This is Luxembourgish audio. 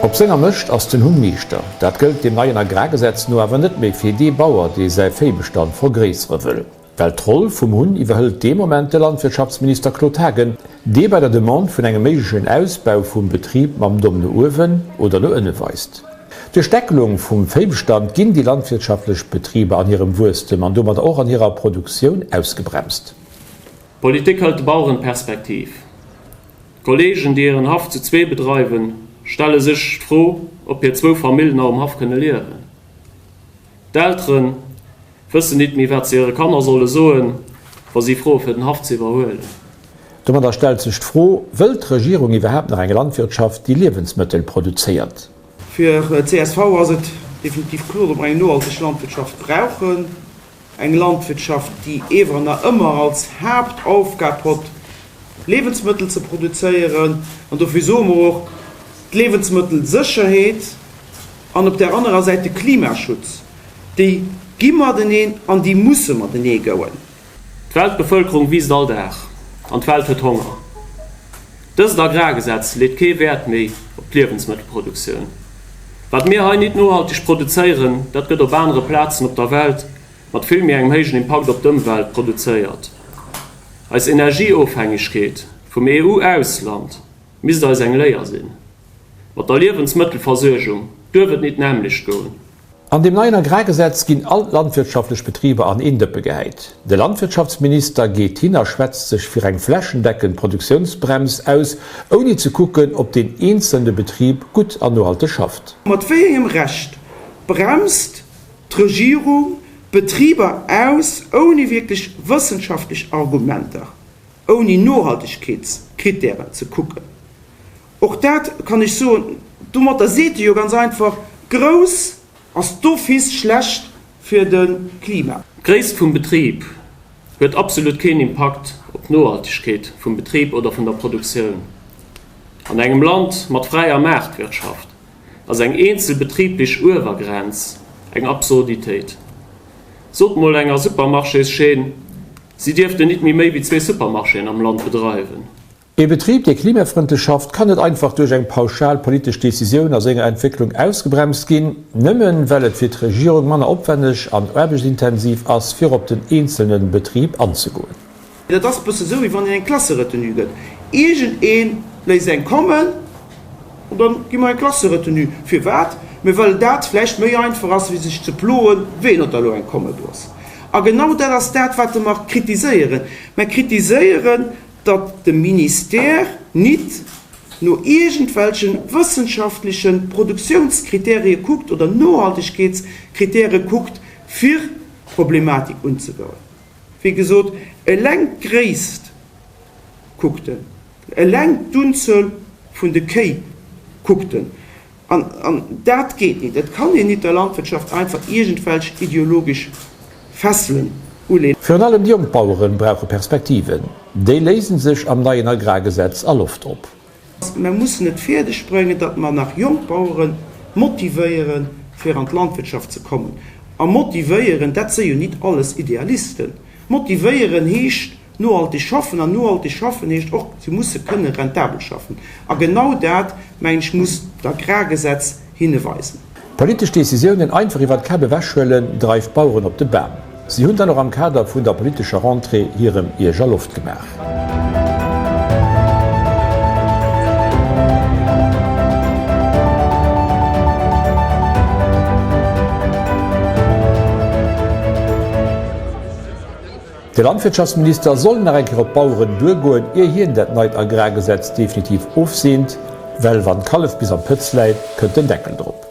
Op senger Mëscht ass den Hunn Meeschter. Dat gëllt dem neien Agrargesetz no awer net méi fir dee Bauer, dee säi Véibestand vergréissere wëll. Well d'Roll vum Hunn iwwerhëlt dee Moment de Landwirtschaftsminister Claude Haagen, dee bei der Demande vun engem méiglechen Ausbau vum Betrib mam Domm no uewen oder no ënne weist. Duerch d'Deckelung vum Véibestand ginn déi landwirtschaftlech Betriber an hirem Wuesstem an domadder och an hirer Produktioun ausgebremst. D'Politik hëlt de Baueren d'Perspektiv. D'Kollegen, déi hiren Haff zu zwee bedreiwen, stelle sech d'Fro, ob hir zwou Famillen nach um Haff kënne liewen. D'Eltere wëssen nit méi, wat se hire Kanner solle soen, wa si froe fir den Haff ze iwwerhuelen. Domadder stellt sech d'Fro, Wëllt d'Regierung iwwerhaapt nach eng Landwirtschaft, déi Liewensmëttel produzéiert? Fir csv ass et definitiv kloer, datt mer eng nohalteg Landwirtschaft brauchen. Eng Landwirtschaft, déi ewer nach ëmmer als Haaptaufgab hott, Liewensmëttel ze produzéieren. An dofir soe mer och, d'Liewensmëttelsécherheet an op där anerer Säit de Klimaschutz, déi gi mateneen an déi musse matenee goen. D'Weltbevëlkerung wiisst all Dag an d'Welt huet Honger. Dëst Agrargesetz leet kee Wäert méi op d'Liewensmëttelproduktioun. Wat mir hei nit nohalteg produzéieren, dat gëtt op anere Plazen op der Welt mat vill méi engem héijen Impakt op d'Ëmwelt produzéiert. Eis Energieofhängegkeet vum EU-Ausland misst eis eng Léier sinn. Mat der Liewensmëttelversuergung duerf et nit d'nämmlecht goen. An deem neien Agrargesetz ginn all d'landwirtschaftlech Betriber an een Dëppe gehäit. De Landwirtschaftsminister geet hin a schwätzt sech fir eng flächendeckend Produktiounsbrems aus, ouni ze kucken, ob deen eenzelne Betrib gutt an nohalteg schafft. Mat wéi engem Recht bremst d'Regierung d'Betriber aus, ouni wierklech wëssenschaftlech Argumenter, ouni Nohaltegkeetskrittären ze kucken? Och dat kann ech soen, domatter seet e jo ganz einfach, grouss ass d'office schlecht fir de Klima. D'Gréisst vum Betrib huet absolut keen Impakt op d'Nohaltegkeet vum Betrib oder vun der Produktioun. An engem Land mat fräier Maartwirtschaft ass eng eenzel betriblech Uewergrenz eng Absurditéit. Sot mol enger Supermarchéschaîne, si dierften nit méi méi wéi zwee Supermarchéen am Land bedreiwen. Ee Betrib, dee klimafrëndlech schafft, kann net einfach duerch eng pauschal politesch Decisioun a senger Entwécklung ausgebremst ginn, nëmmen well et fir d'Regierung manner opwenneg an aarbechtsintensiv ass, fir op den eenzelne Betrib anzegoen. Dat ass bësse sou, wéi wann een eng Klasseretenue gëtt. Iergend ee léisst eng kommen an da gi mer eng Klasseretenue. Firwat? Mä well dat vläicht méi einfach ass, wéi sech ze ploen, ween huet da elo eng komme gelooss. A genau dat ass dat, wat mer kritiséieren. Mer kritiséieren, datt de Ministère nit no iergendwelche wëssenschaftleche Produktiounskriterie kuckt oder Nohaltegkeetskritäre kuckt, fir d'Problematik unzegoen. Wéi gesot, eleng d'Gréisst kuckt en, eleng d'Unzuel vun de Kéi kuckt en. An dat geet nit. Et kann een nit der Landwirtschaft einfach iergendwelch ideologesch Fesselen uleen. Virun allem déi jonk Baueren brauche Perspektiven. Déi léisen sech am neien Agrargesetz a Loft op. Mer mussen et fäerdeg bréngen, datt mer nach jonk Bauere motivéieren, fir an d'Landwirtschaft ze kommen. A motivéieren, dat si jo nit alles Idealisten. Motivéieren heescht Nohalteg schaffen, an nohalteg schaffen heescht och, se musse kënne rentabel schaffen. A genau dat, mengen ech, muss d'Agrargesetz hinne weisen. Politesch Decisiounen einfach iwwer d'Käpp ewechhuelen, dreift d'Baueren op de Bam. Si hunn dann och am Kader vun der politescher Rentrée hirem Ierger Loft gemaach. De Landwirtschaftsminister soll nach eng Kéier op d'Baueren duergoen, ier hien dat neit Agrargesetz definitiv ofseent, well wann d'Kallef bis am Pëtz läit, kënnt den Deckel drop.